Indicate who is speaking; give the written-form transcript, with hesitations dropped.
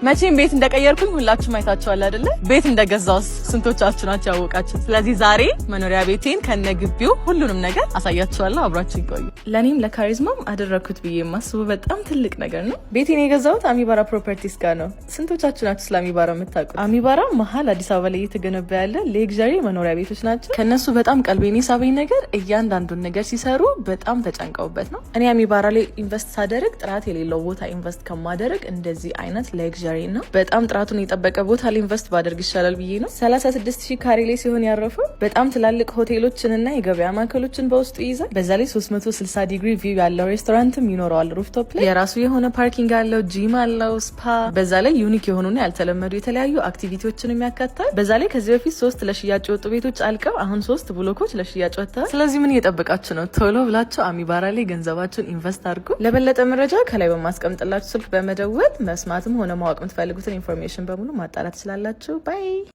Speaker 1: መቼም ቤት እንደቀየርኩኝ ሁላችሁም አይታችኋል አይደለ? ቤት እንደገዛውስ ስንቶቻችሁ ናችሁ ያወቃችሁ? ስለዚህ ዛሬ መኖሪያ ቤቴን ከነግቢው ሁሉንም ነገር አሳያችኋለሁ። አብራችሁ ይቆዩ። ለእኔም ለካሪዝማም አደረግኩት ብዬ የማስበው በጣም ትልቅ ነገር ነው። ቤቴን የገዛሁት አሚባራ Properties ጋር ነው። ስንቶቻችሁ ናችሁ ስለ አሚባራ የምታውቁት? አሚባራ መሀል አዲስ አበባ ላይ እየተገነባ ያለ luxury መኖሪያ ቤቶች ናቸው። ከነሱ በጣም ቀልቤን የሳበኝ ነገር እያንዳንዱን ነገር ሲሰሩ በጣም ተጨንቀውበት ነው። እኔ አሚባራ ላይ invest ሳደርግ ጥራት የሌለው ቦታ invest ከማደርግ እንደዚህ አይነት luxury እና በጣም ጥራቱን የጠበቀ ቦታ ላይ invest ባደርግ ይሻላል ብዬ ነው። 36 ሺህ ካሬ ላይ ሲሆን ያረፈው በጣም ትላልቅ ሆቴሎችንና የገበያ ማዕከሎችን በውስጡ ይይዛል። በዛ ላይ 360 degree view ያለው ሬስቶራንትም ይኖረዋል። Rooftop ላይ የራሱ የሆነ parking አለው፣ ጂም አለው፣ spa። በዛ ላይ unique የሆኑና ያልተለመዱ የተለያዩ activity ዎችንም ያካትታል። በዛ ላይ ከዚህ በፊት ሶስት ለሽያጭ የወጡ ቤቶች አልቀው አሁን ሶስት ብሎኮች ለሽያጭ ወጥተዋል። ስለዚህ ምን እየጠበቃችሁ ነው? ቶሎ ብላችሁ አሚባራ ላይ ገንዘባችሁን invest አድርጉ። ለበለጠ መረጃ ከላይ በማስቀምጥላችሁ ስልክ በመደወል መስማትም ሆነ ማወቅ የምትፈልጉትን information በሙሉ ማጣራት ትችላላችሁ። Bye.